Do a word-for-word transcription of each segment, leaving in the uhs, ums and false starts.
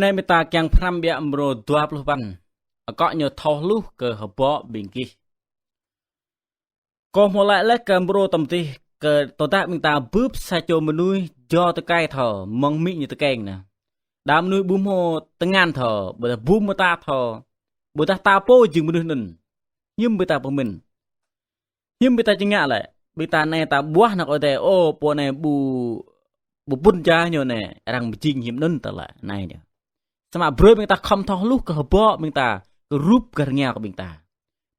Anai ƀing ta kiăng pơhrăm biă mrô dua pluh păn. Akŏ ñu thâo hluh kơ hơbŏ ƀing gih. Kâo hmâo laĭ laih kơ mrô tơm tih kơ tơdah ƀing ta bưp sa čô mơnuih jŏ tơkai thâo, mơ̆ng amĭ ñu tơkeng anai. Đa mơnuih ƀu hmâo tơngan thâo, ƀôdah bum mơta thâo, ƀôdah ta pô jing mơnuih anŭn. Hiư̆m ƀing ta pơmĭn. Hiư̆m ƀing ta či ngă lĕ, ƀing ta anai ta ƀuah nao kơ Ơi Adai, ơ, pô anai ƀu, ƀu ƀun ja ñu anai, arăng pơjing hiam anŭn ta laĭ, anai ñu. Samơ̆ brơi ƀing ta khŏm thâo hluh kơ hơbŏ ƀing ta, kơ rup kơ rơngiao kơ ƀing ta.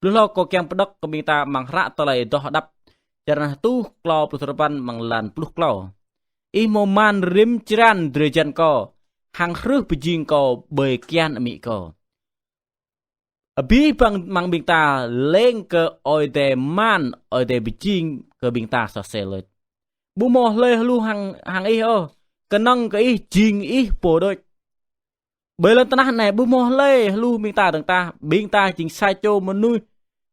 Pluh hlâo kâo kiăng pơđŏk kơ ƀing ta amăng hră tơlơi adoh hơđăp, črăn hơtuh klâo pluh duapăn amăng lan pluh klâo. Ih hmâo man rĭm črăn drơi jăn kâo, hăng hrưh pơjing kâo ƀơi kian amĭ kâo. Abih bang amăng ƀing ta leng kơ Ơi Adai man, Ơi Adai pơjing kơ ƀing ta soh sel đôč. Ƀu hmâo hlơi hluh hăng, hăng ih ôh, kơnơ̆ng kơ ih jing ih pô đôč. Ƀơi lŏn tơnah anai ƀu hmâo hlơi hluh ƀing ta dơ̆ng tah, ƀing ta jing sa čô mơnuih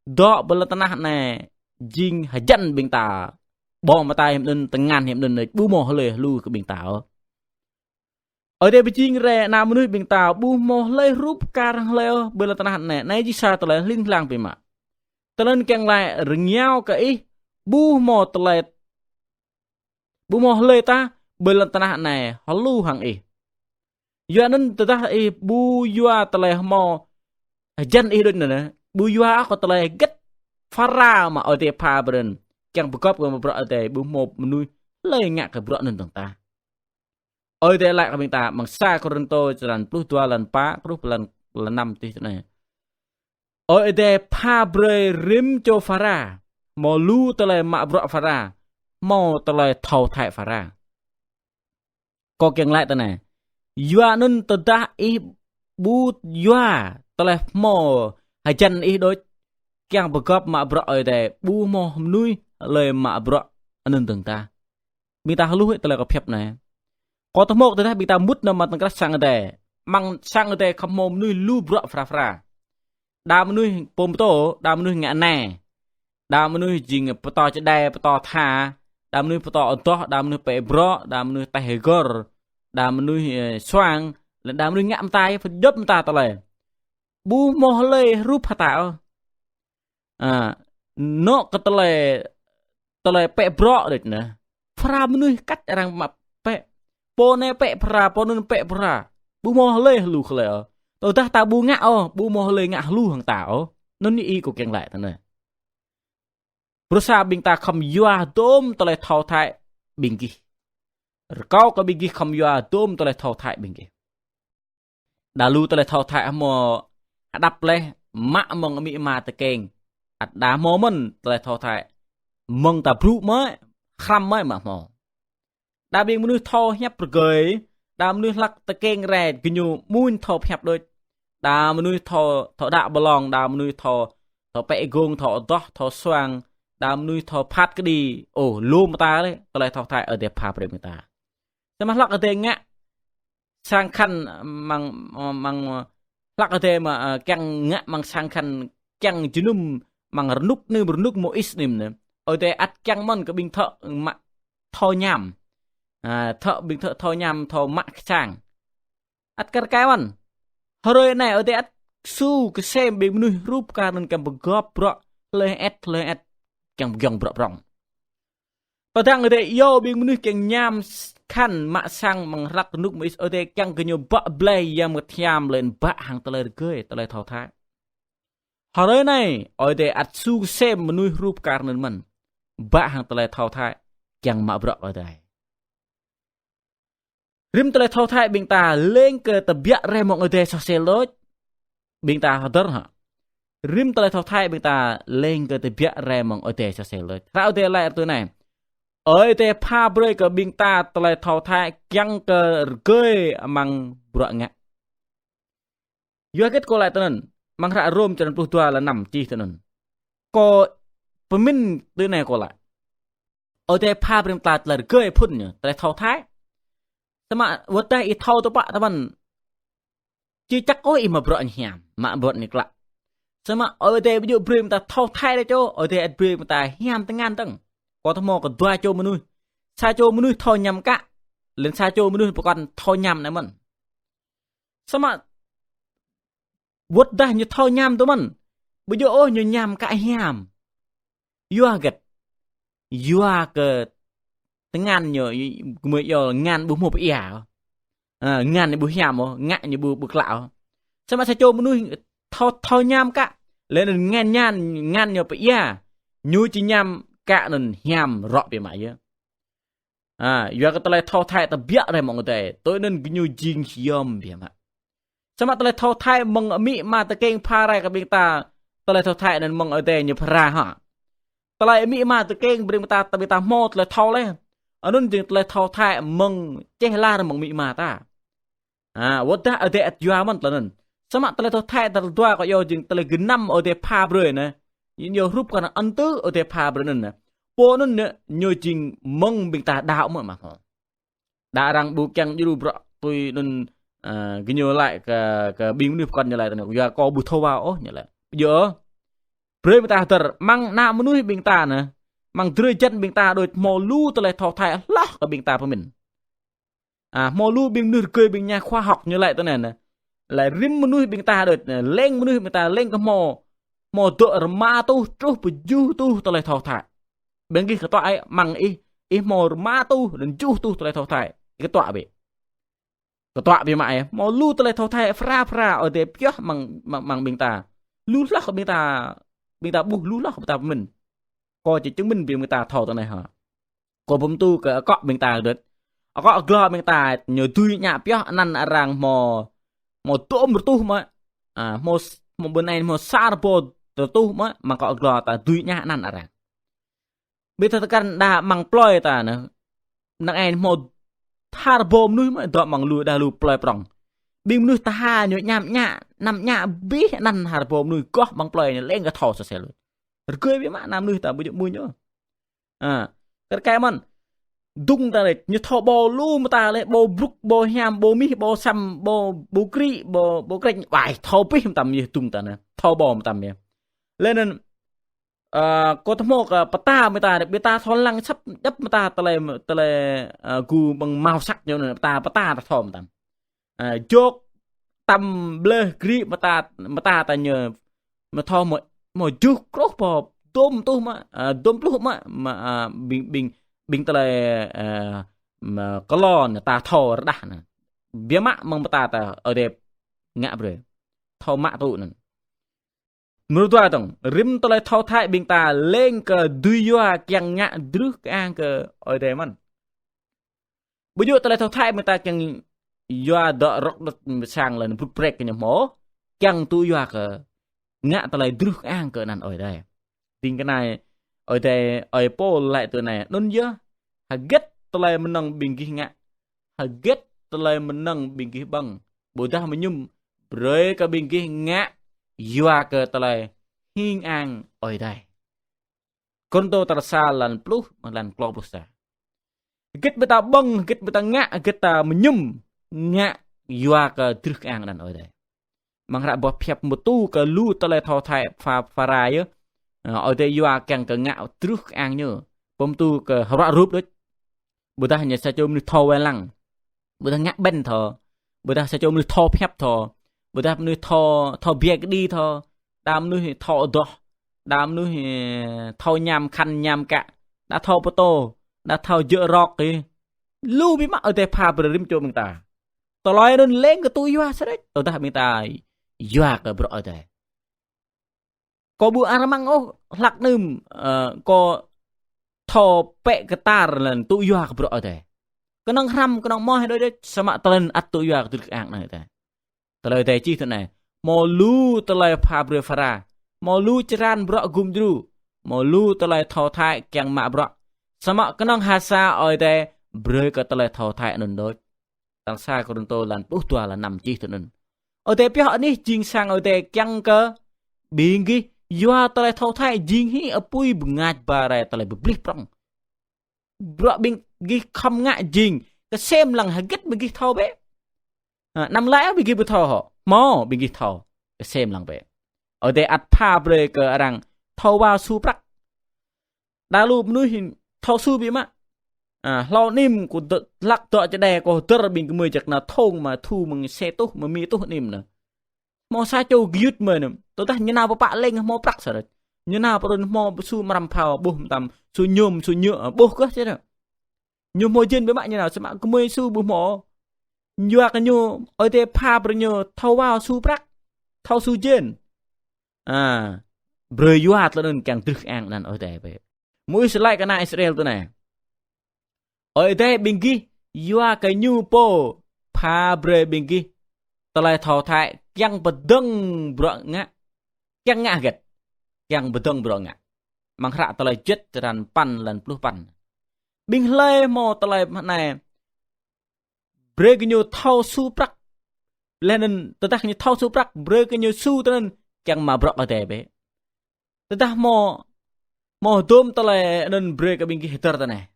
dŏ ƀơi lŏn tơnah anai jing hơjăn ƀing ta. Ƀơ̆ng mơta hiam anŭn, tơngan hiam anŭn, ƀu hmâo hlơi hluh kơ ƀing ta ôh. Ơi Adai pơjing rai ană mơnuih ƀing ta ƀu hmâo hlơi hrup kar hăng hlơi ôh ƀơi lŏn tơnah anai. Anai jing sa tơlơi hling hlang biă mă. Tơlơi anŭn kiăng laĭ rơngiao kơ ih ƀu hmâo tơlơi, ƀu hmâo hlơi tah ƀơi lŏn tơnah anai hluh hăng ih. Yua anŭn tơdah ih ƀu yua tơlơi hmâo hơjăn ih đôč anŭn, ƀu yua ôh kơ tơlơi hơget phara mă Ơi Adai pha brơi anŭn, kiăng pơgop kơ mă bruă Ơi Adai ƀu hmâo mơnuih hlơi ngă kơ bruă anŭn dơ̆ng tah. Ơi Adai laĭ kơ ƀing ta amăng sa Kôrintô črăn pluh dua lan pă truh pơ lan, lan năm tih tui anai. Ơi Adai pha brơi rĭm čô phara, hmâo lu tơlơi mă bruă phara, hmâo tơlơi thâo thai phara. Kâo kiăng laĭ tui anai. Yua anŭn tơdah ih ƀu yua tơlơi hmâo hơjăn ih đôč, kiăng pơgop mă bruă Ơi Adai ƀu hmâo mơnuih hlơi mă bruă anŭn dơ̆ng tah. Ƀing ta hluh tơlơi kâo pơhiăp anai. Kâo tơhmô tơdah ƀing ta mŭt nao amăng tơ̆ng krah sang Ơi Adai. Amăng sang Ơi Adai khŏm hmâo mơnuih lu bruă phara phara. Đa mơnuih pô pơtô, đa mơnuih ngă nai. Đa mơnuih jing pơtô čơđai, pơtô tha, đa mơnuih pơtô adoh, đa mơnuih pĕ bruă, đa mơnuih taih hơgơr, đa mơnuih, ơ, suang, lĕ đa mơnuih ngă mơta, pơdjŏp mơta tơlơi. Ƀu hmâo hlơi hrup hơta ôh. Ă, anŏ kơ tơlơi, tơlơi pĕ bruă đôč anai. Phara mơnuih kăt arăng mă pĕ. Pô anai pĕ phara, pô anŭn pĕ phara. Ƀu hmâo hlơi hluh hlơi ôh. Tơdah ta ƀu ngă ôh, ƀu hmâo hlơi ngă hluh hăng ta ôh. Anŭn ih kâo kiăng laĭ tui anai. Bruă sa ƀing ta khŏm yua dôm tơlơi thâo thai ƀing gih. Rơkâo kơ ƀing gih khŏm yua dôm tơlơi thâo thai ƀing gih. Đa lu tơlơi thâo thai hmâo hơđăp laih, mă mơ̆ng amĭ ama tơkeng. Ăt đa hmâo mơ̆n tơlơi thâo thai. Mơ̆ng ta brŭ mơ̆i, hrăm mơ̆i mă hmâo. Đa ƀing mơnuih thâo pơhiăp rơgơi, đa mơnuih hlak tơkeng rai gơñu amuñ thâo pơhiăp đôč. Đa mơnuih thâo, thâo đă ƀlŏng, đa mơnuih thâo, thâo pĕ gông, thâo adoh, thâo suang, đa mơnuih thâo phat kơđi. Ơ, lu mơta lĕ, tơlơi thâo thai Ơi Adai pha brơi mơta. Samơ̆ hlak Ơi Adai ngă sang khăn amăng, amăng, hlak Ơi Adai mă, ơ, kiăng ngă amăng sang khăn kiăng jơnum amăng rơnŭk anai, rơnŭk Môis anai anai. Ơi Adai ăt kiăng mơ̆n kơ ƀing thâo mă thâo ñam. Ă, thâo ƀing thâo, thâo ñam, thâo mă kơčang. Ăt kar kaĭ mơ̆n. Hrơi anai Ơi Adai ăt kơsu kơsem ƀing mơnuih hrup kar anŭn kiăng pơgop bruă hlơi hơĕt, hlơi hơĕt kiăng pơgiŏng bruă prŏng. Tơdang Ơi Adai iâu ƀing mơnuih kiăng ñam s-, khăn mă sang amăng hlak rơnŭk Môis, Ơi Adai kiăng kơ ñu bă blai Yang Bơngăt Hiam lĕ bă hăng tơlơi rơgơi, tơlơi thâo thai. Hrơi anai, Ơi Adai ăt kơsu kơsem mơnuih hrup kar anŭn mơ̆n. Bă hăng tơlơi thâo thai, kiăng mă bruă Ơi Adai. Rĭm tơlơi thâo thai ƀing ta leng kơ tơbiă rai mơ̆ng Ơi Adai soh sel đôč. Ƀing ta hơdơr hă. Rĭm tơlơi thâo thai ƀing ta leng kơ tơbiă rai mơ̆ng Ơi Adai soh sel đôč. Hră Ơi Adai laĭ tui anai. Ơi Adai pha brơi kơ ƀing ta tơlơi thâo thai kiăng kơ rơgơi amăng bruă ngă. Yua hơget kâo laĭ tui anŭn, amăng hră Rôm črăn pluh dua lan năm čih tui anŭn. Kâo pơmĭn tui anai kâo laĭ. Ơi Adai pha brơi ta tơlơi rơgơi phŭn ñu, tơlơi thâo thai. Samơ̆ wơ̆t tơdah ih thâo tơpă tơmăn, či čăk ôh ih mă bruă ñu hiam, mă bruă ñu klă. Samơ̆ Ơi Adai ƀu djơ̆ brơi ta thâo thai đôč ôh, Ơi Adai ăt brơi ta hiam tơngan dơ̆ng. Kâo tơhmô kơ dua čô mơnuih. Sa čô mơnuih thâo ñam kă, laih anŭn sa čô mơnuih pơkŏn thâo ñam anai mơ̆n. Samơ̆ wơ̆t dah ñu thâo ñam tơ mơ̆n, ƀu djơ̆ ôh ñu ñam kă hiam. Yua hơget? Yua kơ tơngan ñu, gơmơi iâu ngăn ƀu hmâo pơia. Ă, ngăn ñu ƀu hiam ôh, ngă ñu ƀu, ƀu klă ôh. Samơ̆ sa čô mơnuih thâo, thâo ñam kă, lĕ anŭn ngăn, ngăn, ngăn ñu pơia, ñu či ñam kă anŭn hiam rŏ biă mă yơh. Ă, yua kơ tơlơi thâo thăi tơbiă rai mơ̆ng Adai, tui anŭn gơñu jing hiam biă mă. Samơ̆ tơlơi thâo thăi mơ̆ng amĭ ama tơkeng pha rai kơ ƀing ta, tơlơi thâo thăi anŭn mơ̆ng Adai ñu phara hă. Tơlơi amĭ ama tơkeng brơi ƀing ta, ta ƀing ta hmâo tơlơi thâo lĕ. Anŭn jing tơlơi thâo thăi mơ̆ng čeh lar mơ̆ng amĭ ama ta. Ă, wơ̆t dah Adai ăt yua mơ̆n tơlơi anŭn. Samơ̆ tơlơi thâo thăi tal dua kâo iâu jing tơlơi gơnam Adai pha brơi anai. Ñu hrup kơ anŭn tơ Adai pha brơi anŭn anai. Pô anŭn anai, ñu jing mơ̆ng ƀing ta đaŏ mơ̆ mă hmâo. Đa arăng ƀu kiăng djru bruă tui anŭn, ă, gơñu laĭ kơ, kơ ƀing mơnuih pơkŏn ñu laĭ tui anai, yua kâo ƀu thâo wao ôh ñu laĭ. Ƀu djơ̆ ôh. Brơi ƀing ta hơdơr, amăng ană mơnuih ƀing ta anai, amăng drơi jăn ƀing ta đôč hmâo lu tơlơi thâo thăi hloh kơ ƀing ta pơmĭn. Ă, hmâo lu ƀing mơnuih rơgơi ƀing nhà khoa học ñu laĭ tui anai anai. Laĭ rĭm mơnuih ƀing ta đôč anai, leng mơnuih ƀing ta leng kơ hmâo, hmâo dŏ rơma rơtuh truh pơ tơjuh rơtuh tơlơi thâo thăi. Ƀing gih kơtuă ih, amăng ih, ih hmâo rơma rơtuh dan tơjuh rơtuh tơlơi thâo thăi. Ih kơtuă bĕ. Kơtuă biă mă ih, hmâo lu tơlơi thâo thăi phara phara Adai pioh amăng, amăng, amăng ƀing ta. Lu hloh kơ ƀing ta, ƀing ta ƀuh lu hloh kơ ƀing ta pơmĭn. Kâo či chứng minh brơi ƀing ta thâo tui anai hă. Kâo pơtô kơ akŏ ƀing ta đôč. Akŏ glô ƀing ta ñu dưi ngă pioh anăn arăng hmâo, hmâo tơm rơtuh mơ̆. Ă, hmâo, hmâo bơnai hmâo sa rơbâo rơtuh mơ̆, amăng akŏ glô ta dưi ngă anăn arăng. Ƀing ta tơkăn đa amăng plơi ta anai. Năng ai hmâo sa rơbâo mơnuih mơ̆, dŏ amăng lu đa lu plơi prŏng. Ƀing mơnuih tha ñu ñam ngă, anăm ngă abih anăn sa rơbâo mơnuih goh amăng plơi ñu leng kơ thâo sơsel. Rơgơi biă mă ană mơnuih ta ƀu djơ̆ mơ̆ ñu. Ă, kar kaĭ mơ̆n. Dŭng ta lĕ, ñu thâo ƀâo lu mơta lĕ, ƀâo brŭk, ƀâo hiam, ƀâo mih, ƀâo săm, ƀâo, ƀâo krĭ, ƀâo, ƀâo krĕč, wai, thâo abih mơtam yơh dŭng ta anai, thâo ƀâo mơtam yơh. Lĕ anŭn, ă, kâo tơ hmâo kơ pơta mơta, ƀing ta thâo lăng săp djŏp mơta tơlơi, tơlơi, ă, gu ƀơ̆ng màu sắc ñu anŭn, pơta, pơta ta thâo mơtam. Ă, jŏk tăm bleh grĭ mơta, mơta ta ñu, mơ̆ thâo mơ̆, mơ̆ juh kruh pơ dôm tuh mơ̆, ă, dôm pluh mơ̆, mơ̆, ă, ƀing, ƀing, ƀing tơlơi, ă, mơ̆ kơlon ta thâo rơđah anŭn. Biă mă mơ̆ng mơta ta Adai ngă brơi. Thâo mă tŭ anŭn. Mrô dua tŏng, rĭm tơlơi thâo thăi ƀing ta leng kơ dưi yua kiăng ngă drưh kơang kơ Ơi Adai mơ̆n. Ƀu djơ̆ tơlơi thâo thăi ƀing ta kiăng yua dŏ rŏk đôč pơ sang lŏn brŭk brĕk kơ ñu hmâo, kiăng tŭ yua kơ ngă tơlơi drưh kơang kơ anăn Ơi Adai. Ding kơ anai, Ơi Adai, ơi Pôl laĭ tui anai, anŭn yơh, hơget tơlơi mơnơ̆ng ƀing gih ngă, hơget tơlơi mơnơ̆ng ƀing gih ƀơ̆ng, ƀôdah mơñum, brơi kơ ƀing gih ngă yua kơ tơlơi hing ang Ơi Adai. Kôrintô tal sa lăn pluh, mơ̆ng lăn klâo pluh sa. Hơget ƀing ta ƀơ̆ng, hơget ƀing ta ngă, hơget ta mơñum, ngă yua kơ drưh kơang anăn Ơi Adai. Amăng hră Boh Hiăp pơtô kơ lu tơlơi thâo thăi pha-, phara yơh. Ơ, Ơi Adai yua kiăng kơ ngă drưh kơang ñu. Pơtô kơ hră rup đôč. Ƀôdah ñu sa čô mơnuih thâo wai lăng. Ƀôdah ngă ƀen thâo. Ƀôdah sa čô mơnuih thâo pơhiăp thâo. Ƀôdah mơnuih thâo, thâo biă kơđi thâo. Đa mơnuih thâo adoh. Đa mơnuih, ơ, thâo ñam khăn ñam kă. Đa thâo pơtô. Đa thâo jơ̆ rŏk kơ. Lu biă mă Ơi Adai pha brơi rĭm čô ƀing ta. Tơlơi anŭn leng kơ tŭ yua sơđĕč. Tơdah ƀing ta yua kơ bruă Ơi Adai. Kâo ƀu arăng mơ̆ng ôh hlak anŭn, ơ, kâo thâo pĕ kơtar lĕn tŭ yua kơ bruă Ơi Adai. Kơnơ̆ng hrăm, kơnơ̆ng mơ̆ hĭ đôč đôč, samơ̆ tơlơi anŭn ăt tŭ yua kơ drưh kơang anăn Ơi Adai. Tơlơi Ơi Adai čih tui anai. Hmâo lu tơlơi pha brơi phara. Hmâo lu črăn bruă gum djru. Hmâo lu tơlơi thâo thăi kiăng mă bruă. Samơ̆ kơnơ̆ng ha sa Ơi Adai brơi kơ tơlơi thâo thăi anŭn đôč. Tal sa Kôrintô lăn pluh dua lăn năm čih tui anŭn. Ơi Adai pioh anih jing sang Ơi Adai kiăng kơ ƀing gih yua tơlơi thâo thăi jing hĭ apui bơngač ba rai tơlơi pơplih prŏng. Bruă ƀing gih khŏm ngă jing kơsem lăng hơget ƀing gih thâo bĕ. Ha, anăm laĭ ƀing gih ƀu thâo hŏ. Hmâo ƀing gih thâo. Kơsem lăng bĕ. Ơi Adai ăt pha brơi kơ arăng thâo wao su prăk. Đa lu mơnuih thâo su biă mă. A, hlâo anim kâo dŏ, hlak dŏ čơđai kâo hơdơr ƀing gơmơi jak nao thong mă thu mơ̆ng se tuh, mơ̆ng mi tuh anim nă. Hmâo sa čô gơyut mơ̆n nă. Tơdah ñu nao pơpă leng hmâo prăk sa rĕč. Ñu nao pơrun hmâo su mram phao ƀuh mơtam, su ñum, su ñŭ, ƀuh kơ čơđai. Ñu hmâo jên biă mă ñu nao, samơ̆ gơmơi su ƀu hmâo. Yua kơ ñu Ơi Adai pha brơi ñu thâo wao su prăk, thâo su jên. A, brơi yua tơlơi anŭn kiăng drưh ang anăn Ơi Adai bĕ. Mơ̆ng Israel, kơ ană Israel tui anai. Ơi Adai ƀing gih, yua kơ ñu pô pha brơi ƀing gih tơlơi thâo thai kiăng pơdơ̆ng bruă ngă, kiăng ngă hơget? Kiăng pơdơ̆ng bruă ngă. Amăng hră Tơlơi Juăt črăn păn lăn pluh păn. Ƀing hlơi hmâo tơlơi anai, brơi kơ ñu thâo su prăk. Laih anŭn tơdah ñu thâo su prăk, brơi kơ ñu su tơlơi anŭn kiăng mă bruă Ơi Adai bĕ. Tơdah hmâo, hmâo hơdôm tơlơi anŭn brơi kơ ƀing gih hơdơr tui anai.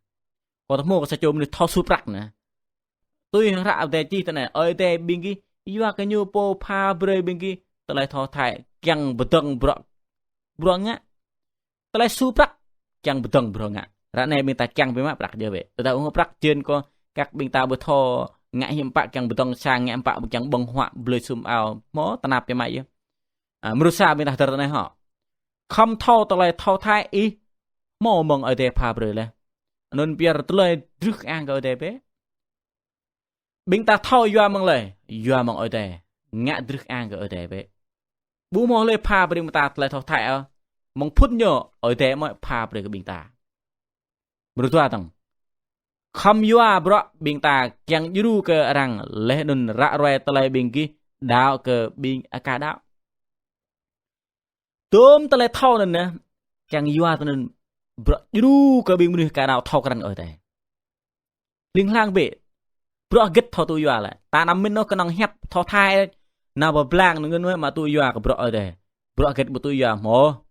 Kâo tơ hmâo kơ sa čô mơnuih thâo su prăk nă. Tui hăng hră Ơi Adai čih tui anai, Ơi Adai ƀing gih, yua kơ ñu pô pha brơi ƀing gih tơlơi thâo thai kiăng pơdơ̆ng bruă, bruă ngă. Tơlơi su prăk kiăng pơdơ̆ng bruă ngă. Ră anai ƀing ta kiăng biă mă prăk djơ̆ bĕ. Tơdah ƀu hmâo prăk jên kơ kăk ƀing ta ƀu thâo ngă hiư̆m pă kiăng pơdơ̆ng sang, ngă hiư̆m pă kiăng ƀơ̆ng huă, blơi sum ao, hmâo tơnap biă mă yơh. A, mrô sa ƀing ta hơdơr tui anai hŏ. Khŏm thâo tơlơi thâo thai ih hmâo mơ̆ng Ơi Adai pha brơi laih. Anŭn pơyơr tơlơi drưh ang kơ Ơi Adai bĕ. Ƀing ta thâo yua mơ̆ng hlơi? Yua mơ̆ng Ơi Adai. Ngă drưh ang kơ Ơi Adai bĕ. Ƀu hmâo hlơi pha brơi ƀing ta tơlơi thâo thai ôh. Mơ̆ng phŭn ñu Ơi Adai mơ̆ pha brơi kơ ƀing ta. Mrô dua tơ̆ng. Khŏm yua bruă ƀing ta kiăng djru kơ arăng laih anŭn ră ruai tơlơi ƀing gih đaŏ kơ ƀing aka đaŏ. Tơm tơlơi thâo anŭn nă, kiăng yua tơlơi anŭn bruă djru kơ ƀing mơnuih aka đaŏ thâo krăn Ơi Adai. Hling hlang bĕ, bruă hơget thâo tŭ yua lĕ. Ta anăm mĭn ôh kơnơ̆ng hiăp thâo thai, nao pơblang anŭn ngăn mă tŭ yua kơ bruă Ơi Adai. Bruă hơget ƀu tŭ yua hmâo.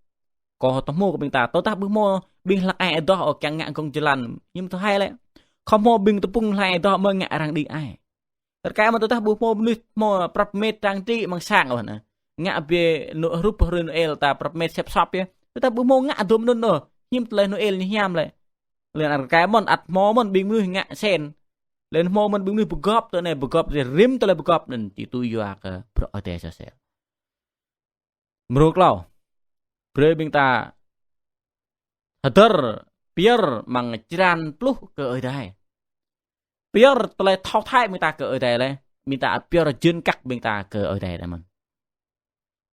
Kâo tơ hmâo kơ ƀing ta, tơdah ƀu hmâo ƀing hlak ai adoh ôh kiăng ngă gơ̆ng jơlan, hiư̆m thâo hai lĕ. Khŏm hmâo ƀing tơpŭng hlak ai adoh mơ̆ ngă arăng đĭ ai. Rơkơi mơ̆n tơdah ƀu hmâo mơnuih hmâo prăp mĕt trang trí amăng sang ôh nă. Ngă bĕ nô hrup hrơi Noel ta prăp mĕt sĕp sŏp yơh. Tơdah ƀu hmâo ngă dôm anŭn ôh. Hiư̆m tơlơi Noel ñu hiam lĕ. Laih anŭn rơkơi mơ̆n ăt hmâo mơ̆n ƀing mơnuih ngă sen. Laih anŭn hmâo mơ̆n ƀing mơnuih pơgop tui anai pơgop tui rĭm tơlơi pơgop anŭn či tŭ yua kơ bruă Ơi Adai sa sel. Mrô klâo. Brơi ƀing ta hơdơr pơyơr amăng črăn pluh kơ Ơi Adai. Pơyơr tơlơi thâo thai ƀing ta kơ Ơi Adai lĕ. Ƀing ta ăt pơyơr jên kăk ƀing ta kơ Ơi Adai lĕ mơ̆n.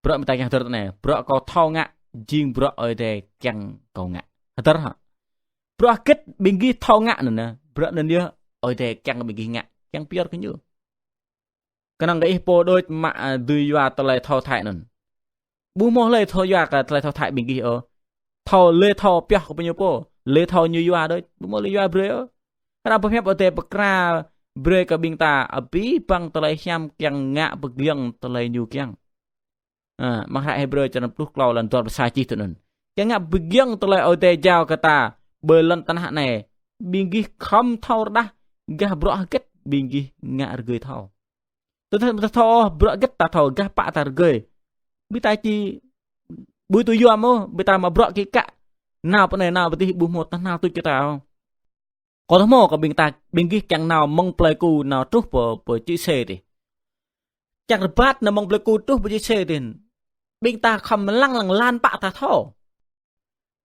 Bruă ƀing ta kiăng hơdơr tui anai. Bruă kâo thâo ngă, jing bruă Ơi Adai kiăng kâo ngă. Hơdơr hă. Bruă hơget ƀing gih thâo ngă anŭn nă. Bruă anŭn yơh Ơi Adai kiăng ƀing gih ngă. Kiăng pơyơr kơ ñu. Kơnơ̆ng kơ ih pô đôč mă, a, dưi yua tơlơi thâo thai anŭn. Ƀu hmâo hlơi thâo yua kơ tơlơi thâo thai ƀing gih ôh. Thâo lĕ thâo pioh kơ pơñu pô. Lĕ thâo ñu yua đôč. Ƀu hmâo lĕ yua brơi ôh. Kơnơ̆ng pơhiăp Ơi Adai pơkra brơi kơ ƀing ta abih bang tơlơi hiam kiăng ngă pơgiŏng tơlơi ñu kiăng. A, amăng hră Hêbrơ črăn pluh klâo lăn dua pluh sa čih tui anŭn. Kiăng ngă pơgiŏng tơlơi Ơi Adai jao kơ ta ƀơi lŏn tơnah anai. Ƀing gih khŏm thâo rơđah gah bruă hơget ƀing gih ngă rơgơi thâo. Tơdah ta thâo ôh bruă hơget ta thâo gah pă ta rơgơi. Ƀing ta či ƀu tŭ yua mơ̆, ƀing ta mă bruă kĭ kă. Nao pơ anai nao pơ adih ƀu hmâo tơhnal tuč kơ ta ôh. Kâo tơ hmâo kơ ƀing ta, ƀing gih kiăng nao mơ̆ng plơi Ku nao truh pơ, pơ Čư̆ Sê adih. Čang rơbat nao mơ̆ng plơi Ku truh pơ Čư̆ Sê adih. Ƀing ta khŏm lăng lăng lan pă ta thâo.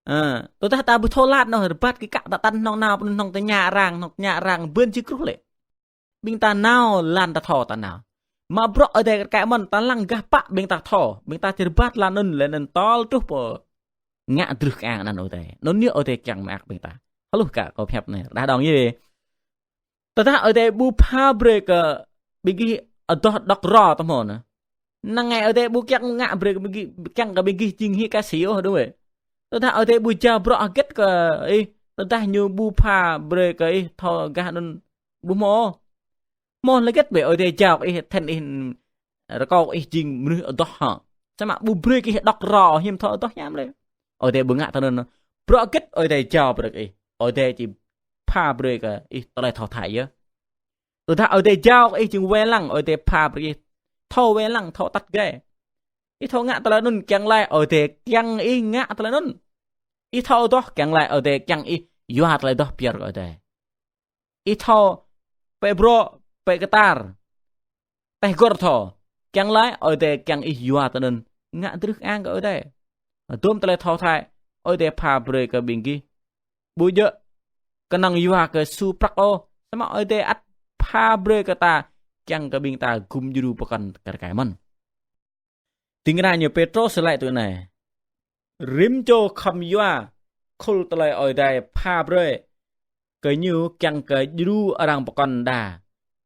A, tơdah ta ƀu thâo lan ôh rơbat kĭ kă ta tăn hnong nao, hnong tơña arăng, hnong tơña arăng, bươn či kruh lĕ. Ƀing ta nao lan ta thâo ta nao. Mă bruă Ơi Adai kơ kă mơ̆n ta lăng gah pă ƀing ta thâo. Ƀing ta či rơbat lan anŭn lĕ anŭn tơl truh pơ ngă drưh kơ ang anăn Ơi Adai. Anŭn yơh Ơi Adai kiăng mơak ƀing ta. Hluh kơ kâo pơhiăp anai. Rơđah dơ̆ng yơh. Tơdah Ơi Adai ƀu pha brơi kơ ƀing gih adoh đŏk rŏ tơ hmâo nă. Năng ai Ơi Adai ƀu kiăng ngă brơi kơ ƀing gih, kiăng kơ ƀing gih jing hĭ kơ si ôh dong wĕ. Tơdah Ơi Adai ƀu jao bruă hơget kơ ih, tơdah ñu ƀu pha brơi kơ ih thâo gah anŭn ƀu hmâo. Hmâo lĕ hơget bĕ Ơi Adai jao kơ ih, then ih rơkâo kơ ih jing mơnuih adoh hă. Samơ̆ ƀu brơi kơ ih đŏk rŏ hiam thâo adoh hiam lĕ. Ơi Adai ƀu ngă tui anŭn. Bruă hơget Ơi Adai jao brơi kơ ih. Ơi Adai či pha brơi kơ ih tơlơi thâo thai yơh. Tơdah Ơi Adai jao kơ ih jing wai lăng, Ơi Adai pha brơi ih thâo wai lăng, thâo atăt gai. Ih thâo ngă tơlơi anŭn kiăng laĭ Ơi Adai kiăng ih ngă tơlơi anŭn. Ih thâo adoh kiăng laĭ Ơi Adai kiăng ih yua tơlơi adoh pơyơr kơ Ơi Adai. ih thâo pĕ brŏ, pĕ kơtar, teh gor thâo. Kiăng laĭ Ơi Adai kiăng ih yua tui anŭn, ngă drưh ang kơ Ơi Adai. Hơdôm tơlơi thâo thai, Ơi Adai pha brơi kơ ƀing gih ƀu djơ̆ kơnơ̆ng yua kơ su prăk ôh, samơ̆ Ơi Adai ăt pha brơi kơ ta kiăng kơ ƀing ta gum djru pơkŏn kar kaĭ mơ̆n. Ding kơna ñu Pêtrôs laĭ tui anai: Rĭm čô khŏm yua khul tơlơi Ơi Adai pha brơi kơ ñu kiăng kơ djru arăng pơkŏn đa,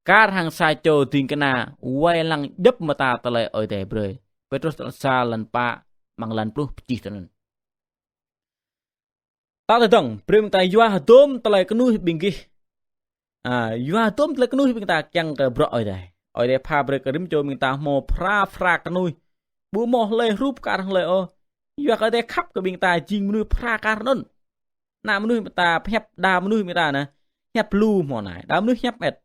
kar hăng sa čô ding kơna wai lăng djŏp mơta tơlơi Ơi Adai brơi. Pêtrôs sa, lăn pă, amăng lăn pluh pơčih tui anŭn. Ta tơdơ̆ng, brơi ƀing ta yua hơdôm tơlơi kơnuih ƀing gih. A, yua hơdôm tơlơi kơnuih ƀing ta kiăng kơ bruă Ơi Adai. Ơi Adai pha brơi kơ rĭm čô ƀing ta hmâo phara phara kơnuih. Ƀu hmâo hlơi hrup kar hăng hlơi ôh. Yua kơ Ơi Adai khăp kơ ƀing ta jing mơnuih phara kar anŭn. Ană mơnuih ƀing ta pơhiăp, đa mơnuih ƀing ta anai hiăp lu hmâo anai. Đa mơnuih hiăp ĕt.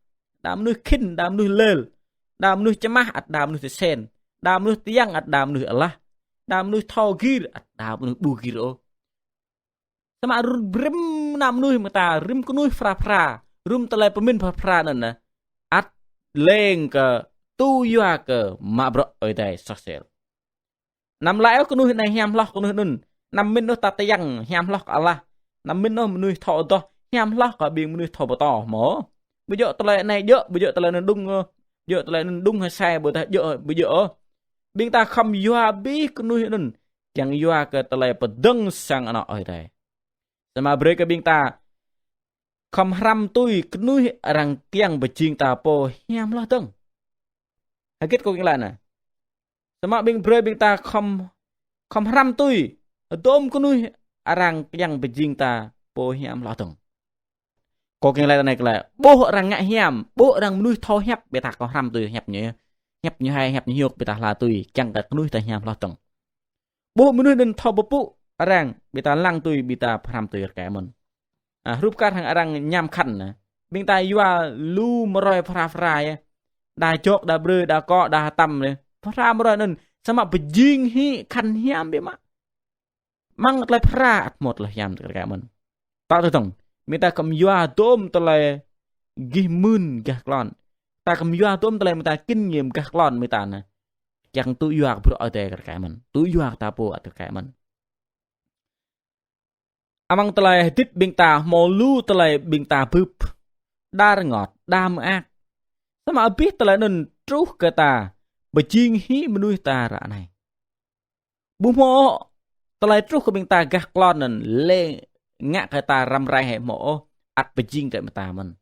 Đa mơnuih khĭn, đa mơnuih lel. Đa mơnuih čơmah ăt đa mơnuih tơsen. Đa mơnuih tơyăng ăt đa mơnuih alah. Đa mơnuih thâo gir ăt đa mơnuih ƀu gir ôh. Samơ̆ rŭ-, rĭm ană mơnuih ƀing ta, rĭm kơnuih phara phara, rĭm tơlơi pơmĭn phara phara anŭn anai, ăt lêng kơ tŭ yua kơ mă bruă Ơi Adai soh sel. Anăm laĭ ôh kơnuih anai hiam hloh kơnuih anŭn, anăm mĭn ôh ta tơyăng hiam hloh kơ alah, anăm mĭn ôh mơnuih thâo adoh hiam hloh kơ ƀing mơnuih thâo pơtô hmâo. Ƀu djơ̆ tơlơi anai djơ̆, ƀu djơ̆ tơlơi anŭn đŭng ôh, ƀu djơ̆ tơlơi anŭn đŭng hăng sai ƀôdah djơ̆, ƀu djơ̆ ôh. Ƀing ta khŏm yua abih kơnuih anŭn kiăng yua kơ tơlơi pơdơ̆ng sang anŏ Ơi Adai. Samơ̆ brơi kơ ƀing ta khŏm hrăm tui kơnuih arăng kiăng pơjing ta pô hiam hloh dơ̆ng. Hơget kâo kiăng laĭ anai. Samơ̆ ƀing brơi ƀing ta khŏm, khŏm hrăm tui hơdôm kơnuih arăng kiăng pơjing ta pô hiam hloh dơ̆ng. Kâo kiăng laĭ tui anai kơ laĭ, ƀuh arăng ngă hiam, ƀuh arăng mơnuih thâo hiăp, ƀing ta khŏm hrăm tui hiăp ñu. Hiăp ñu hai, hiăp ñu hiôk, ƀing ta hla tui, kiăng kơ kơnuih ta hiam hloh dơ̆ng. Ƀuh mơnuih anŭn thâo pơpŭ arăng, ƀing ta lăng tui, ƀing ta hrăm tui kar kaĭ mơ̆n. A, hrup kar hăng arăng ñam khăn anai. Ƀing ta yua lu mơrơi phara phara yơh. Đa jŏk, đa brơi, đa kŏ, đa hơtăm anai. Phara mơrơi anŭn, samơ̆ pơjing hĭ khăn hiam biă mă. Amăng tơlơi phara ăt hmâo tơlơi hiam kar kaĭ mơ̆n. Ta tơdơ̆ng, ƀing ta khŏm yua hơdôm tơlơi gih mưn gah klon. Ta khŏm yua hơdôm tơlơi ƀing ta kinh nghiệm gah klon ƀing ta anai. Kiăng tŭ yua kơ bruă Ơi Adai kar kaĭ mơ̆n. Tŭ yua kơ ta pô ăt kar kaĭ mơ̆n. Amăng tơlơi hơdip ƀing ta hmâo lu tơlơi ƀing ta bưp. Đa rơngot, đa mơak. Samơ̆ abih tơlơi anŭn truh kơ ta, pơjing hĭ mơnuih ta ră anai. Ƀu hmâo tơlơi truh kơ ƀing ta gah klon anŭn lĕ ngă kơ ta răm rai hĕ hmâo ôh, ăt pơjing kơ ƀing ta mơ̆n.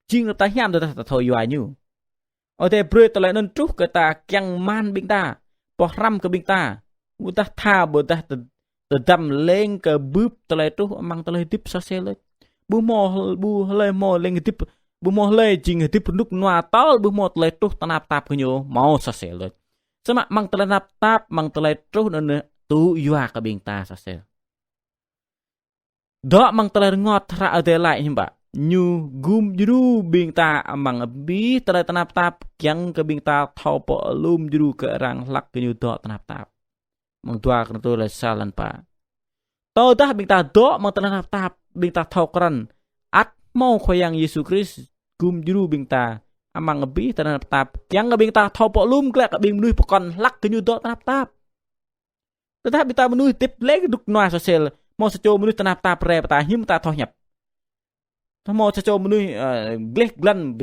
Jing kơ ta hiam tơdah ta thâo yua ñu. Ơi Adai brơi tơlơi anŭn truh kơ ta kiăng man ƀing ta, pơhrăm kơ ƀing ta. Ƀôdah tha, ƀôdah tơ-, tơdăm lêng kơ bưp tơlơi truh amăng tơlơi hơdip soh sel đôč. Ƀu hmâo hl-, ƀu hlơi hmâo lêng hơdip, ƀu hmâo hlơi jing hơdip rơnŭk rơnua tơl ƀu hmâo tơlơi truh tơnap tap kơ ñu hmâo soh sel đôč. Samơ̆ amăng tơlơi tơnap tap, amăng tơlơi truh anŭn tŭ yua kơ ƀing ta soh sel. Dŏ amăng tơlơi rơngot hră Ơi Adai laĭ hiư̆m pă. Ñu gum djru ƀing ta amăng abih tơlơi tơnap tap, kiăng kơ ƀing ta thâo pơalum djru kơ arăng hlak kơ ñu dŏ tơnap tap. Amăng dua Kôrintô lĕ sa lăn pă. Tơdah ƀing ta dŏ amăng tơlơi tơnap tap, ƀing ta thâo krăn ăt hmâo Khua Yang Yêsu Krist gum djru ƀing ta amăng abih tơlơi tơnap tap, kiăng kơ ƀing ta thâo pơalum glaĭ kơ ƀing mơnuih pơkŏn hlak kơ ñu dŏ tơnap tap. Tơdah ƀing ta mơnuih hơdip lĕ kơ rơnŭk rơnua soh sel, hmâo sa čô mơnuih tơnap tap rai pơ ta, hiư̆m ta thâo hiăp. Tơdah hmâo sa čô mơnuih, ơ, gleh glan,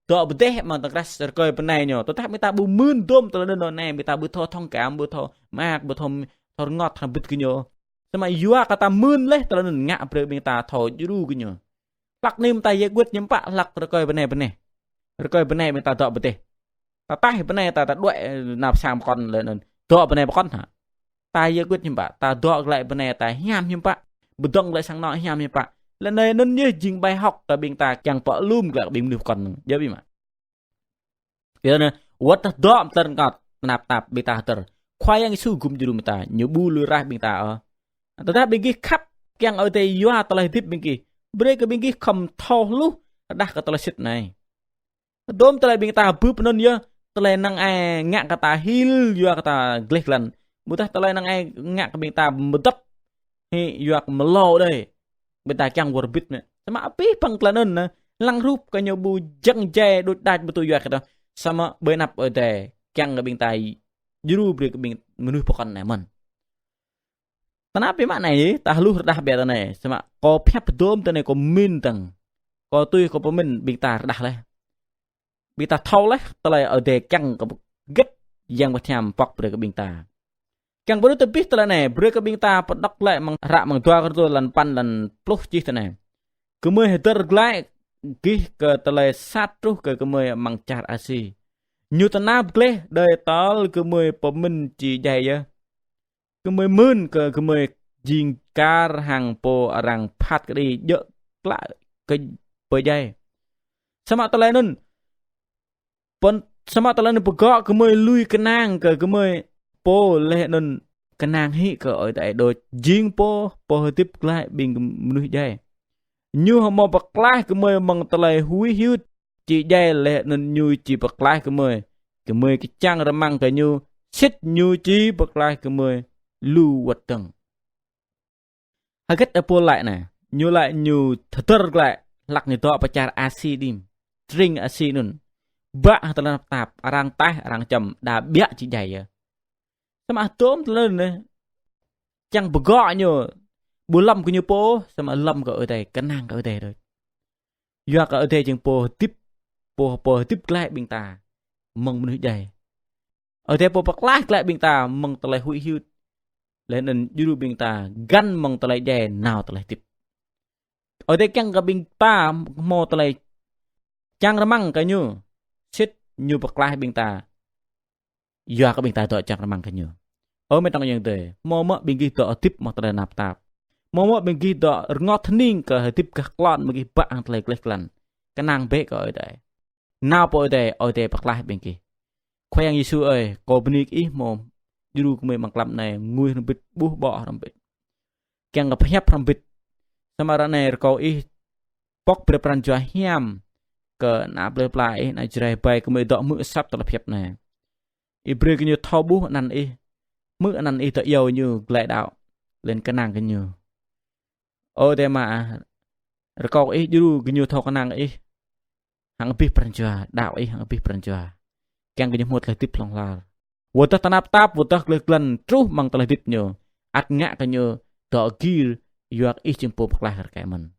dŏ pơdeh amăng tơkrah rơkơi bơnai ñu. Tơdah ƀing ta ƀu mưn hơdôm tơlơi anŭn anai, ƀing ta ƀu thâo thông cảm, ƀu thâo mơak, ƀu thâo, thâo rơngot hrăm bĭt kơ ñu. Samơ̆ yua kơ ta mưn laih tơlơi anŭn ngă brơi ƀing ta thâo djru kơ ñu. Hlak anai ƀing ta yơh gơ̆t hiư̆m pă hlak rơkơi bơnai bơnai. Rơkơi bơnai ƀing ta dŏ pơdeh. Ta taih bơnai ta, ta đuaĭ nao pơ sang pơkŏn lĕ anŭn. Dŏ bơnai pơkŏn hă. Ta yơh gơ̆t hiư̆m pă, ta dŏ glaĭ bơnai ta hiam hiư̆m pă. Pơdơ̆ng glaĭ sang anŏ hiam hiư̆m pă. Lĕ anai anŭn yơh jing bài học kơ ƀing ta kiăng pơalum glaĭ kơ ƀing mơnuih pơkŏn anŭn. Djơ̆ biă mă. Yua anŭn, wơ̆t tơdah dŏ amăng tơlơi rơngot tơnap tap ƀing ta hơdơr. Khua Yang Yêsu gum djru ƀing ta, ñu ƀu lui raih ƀing ta ôh. Tơdah ƀing gih khăp kiăng Ơi Adai yua tơlơi hơdip ƀing gih, brơi kơ ƀing gih khŏm thâo hluh rơđah kơ tơlơi sĭt anai. Hơdôm tơlơi ƀing ta bưp anŭn yơh, tơlơi năng ai ngă kơ ta hil yua kơ ta gleh glan. Ƀôdah tơlơi năng ai ngă kơ ƀing ta mơdŏp hĭ yua kơ mơlâo đơi. Ƀing ta kiăng wơr bĭt anai. Samơ̆ abih bang tơlơi anŭn anai, Lăng rup kơ ñu ƀu jăng jai đôč đač ƀu tui yua kơ tơlơi. Samơ̆ ƀơi anăp Ơi Adai kiăng kơ ƀing ta djru brơi kơ ƀing mơnuih pơkŏn anai mơ̆n. Tơnap biă mă anai, ta hluh rơđah biă tui anai. Samơ̆ kâo pơhiăp dôm tui anai kâo min tăng. Kâo tui kâo pơmin ƀing ta rơđah laih. Ƀing ta thâo laih tơlơi Ơi Adai kiăng kơ hơget Yang Bơngăt Hiam pŏk brơi kơ ƀing ta. Kiăng brơi tơlơi abih tơlơi anai, brơi kơ ƀing ta pơđŏk glaĭ amăng hră amăng dua Kôrintô lăn păn lăn pluh čih tui anai. Gơmơi hơdơr glaĭ gih kơ tơlơi sat truh kơ gơmơi amăng čar Asi. Ñu tơnap gleh đơi tơl gơmơi pơmĭn či djai yơh. Gơmơi mưn kơ gơmơi jing kar hăng pô arăng phat kơđi djơ̆ klă kơ pơdjai. Samơ̆ tơlơi anŭn pơ̆n, samơ̆ tơlơi anŭn pơgŏ gơmơi lui kơnang kơ gơmơi pô laih anŭn kơnang hĭ kơ Ơi Adai đôč jing pô, pô hơdip glaĭ ƀing mơnuih djai. Ñu hơmâo pơklaih gơmơi mơ̆ng tơlơi huĭ hyưt či djai laih anŭn ñu či pơklaih gơmơi. Gơmơi kơčăng rơmang kơ ñu, sĭt ñu či pơklaih gơmơi lu wơ̆t dơ̆ng. Hơget Ơi Pôl laĭ anai, ñu laĭ ñu hơdơr glaĭ hlăk ñu dŏ pơ čar Asi đĭm, tring Asi anŭn. Bă hăng tơlơi tơnap tap, arăng taih, arăng čăm, đa ƀiă či djai yơh. Samơ̆ dôm tơlơi anŭn, čang pơgŏ ñu, ƀu lŏm kơ ñu pô, samơ̆ lŏm kơ Ơi Adai, kơnang kơ Ơi Adai đôč. Yua kơ Ơi Adai jing pô hơdip, pô, pô hơdip glaĭ ƀing ta mơ̆ng mơnuih djai. Ơi Adai pô pơklaih glaĭ ƀing ta mơ̆ng tơlơi huĭ hyưt. Laih anŭn djru ƀing ta găn mơ̆ng tơlơi djai nao tơlơi hơdip. Ơi Adai kiăng kơ ƀing ta hơmâo tơlơi čang rơmang kơ ñu. Sĭt ñu pơklaih ƀing ta. Yua kơ ƀing ta dŏ čang rơmang kơ ñu. Ơ mĕt wa ayŏng adơi, hơmâo mơ̆ ƀing gih dŏ hơdip mơ̆ng tơlơi tơnap tap. Hơmâo mơ̆ ƀing gih dŏ rơngot hơning kơ hơdip gah klon mơ̆ng gih bă hăng tơlơi gleh glan. Kơnang bĕ kơ Ơi Adai. Nao pơ Ơi Adai, Ơi Adai pơklaih ƀing gih. Khua Yang Yêsu ơi, kâo bơni kơ Ih hơmâo djru gơmơi amăng klăm anai, ngui hrŏm hơbĭt, ƀuh ƀô̆ hrŏm hơbĭt. Kiăng kơ pơhiăp hrŏm hơbĭt. Samơ̆ ră anai rơkâo Ih pŏk brơi pran jua hiam kơ ană plơi pla Ih, ană Jrai ƀai gơmơi dŏ hmư̆ asăp tơlơi pơhiăp anai. Ih brơi kơ ñu thâo ƀuh anăn Ih, hmư̆ anăn Ih dŏ iâu ñu glaĭ đaŏ, laih anŭn kơnang kơ ñu. Ơ Adai Ama, rơkâo Ih djru kơ ñu thâo kơnang Ih hăng abih pran jua, đaŏ Ih hăng abih pran jua. Kiăng kơ ñu hơmâo tơlơi hơdip hlŏng lar. Wơ̆t tơdah tơnap tap, wơ̆t tơdah gleh glan truh amăng tơlơi hơdip ñu, ăt ngă kơ ñu dŏ gir, yua kơ Ih jing pô pơklaih rơkơi mơ̆n.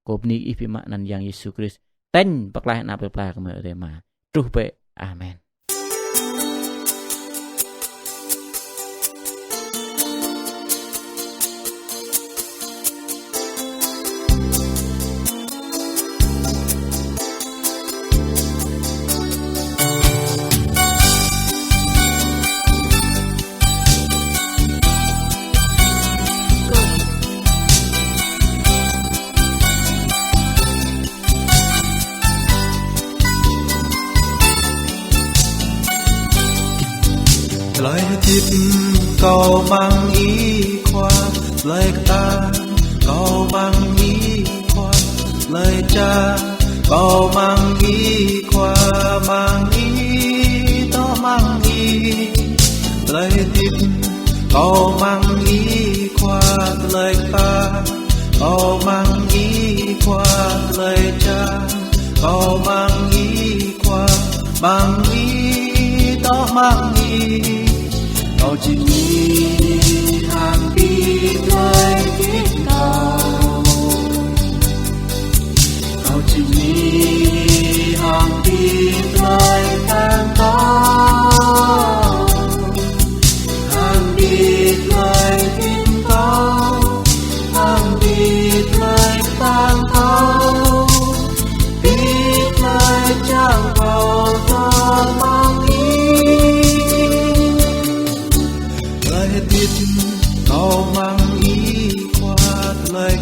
Kâo bơni Ih biă mă anăn Yang Yêsu Krist. Tañ pơklaih ană plơi pla gơmơi Ơi Adai Ama. Truh bĕ. Amen. Tơlơi hơdip kâo amăng Ih Khua, tơlơi kơtang kâo amăng Ih Khua, tơlơi čang kâo amăng Ih Khua, amăng Ih, dŏ amăng Ih. Tơlơi hơdip kâo amăng Ih Khua, tơlơi kơtang kâo amăng Ih Khua, tơlơi čang kâo amăng Ih Khua, amăng Ih, dŏ amăng Ih. Kâo či mĭn hăng abih tơlơi hơdip kâo. Kâo či mĭn hăng abih tơlơi kơtang kâo. Hăng abih tơlơi hơdip kâo. Hăng abih tơlơi kơtang kâo. Abih tơlơi čang kâo dŏ amăng Ih. Tơlơi hơdip kâo amăng Ih Khua, tơlơi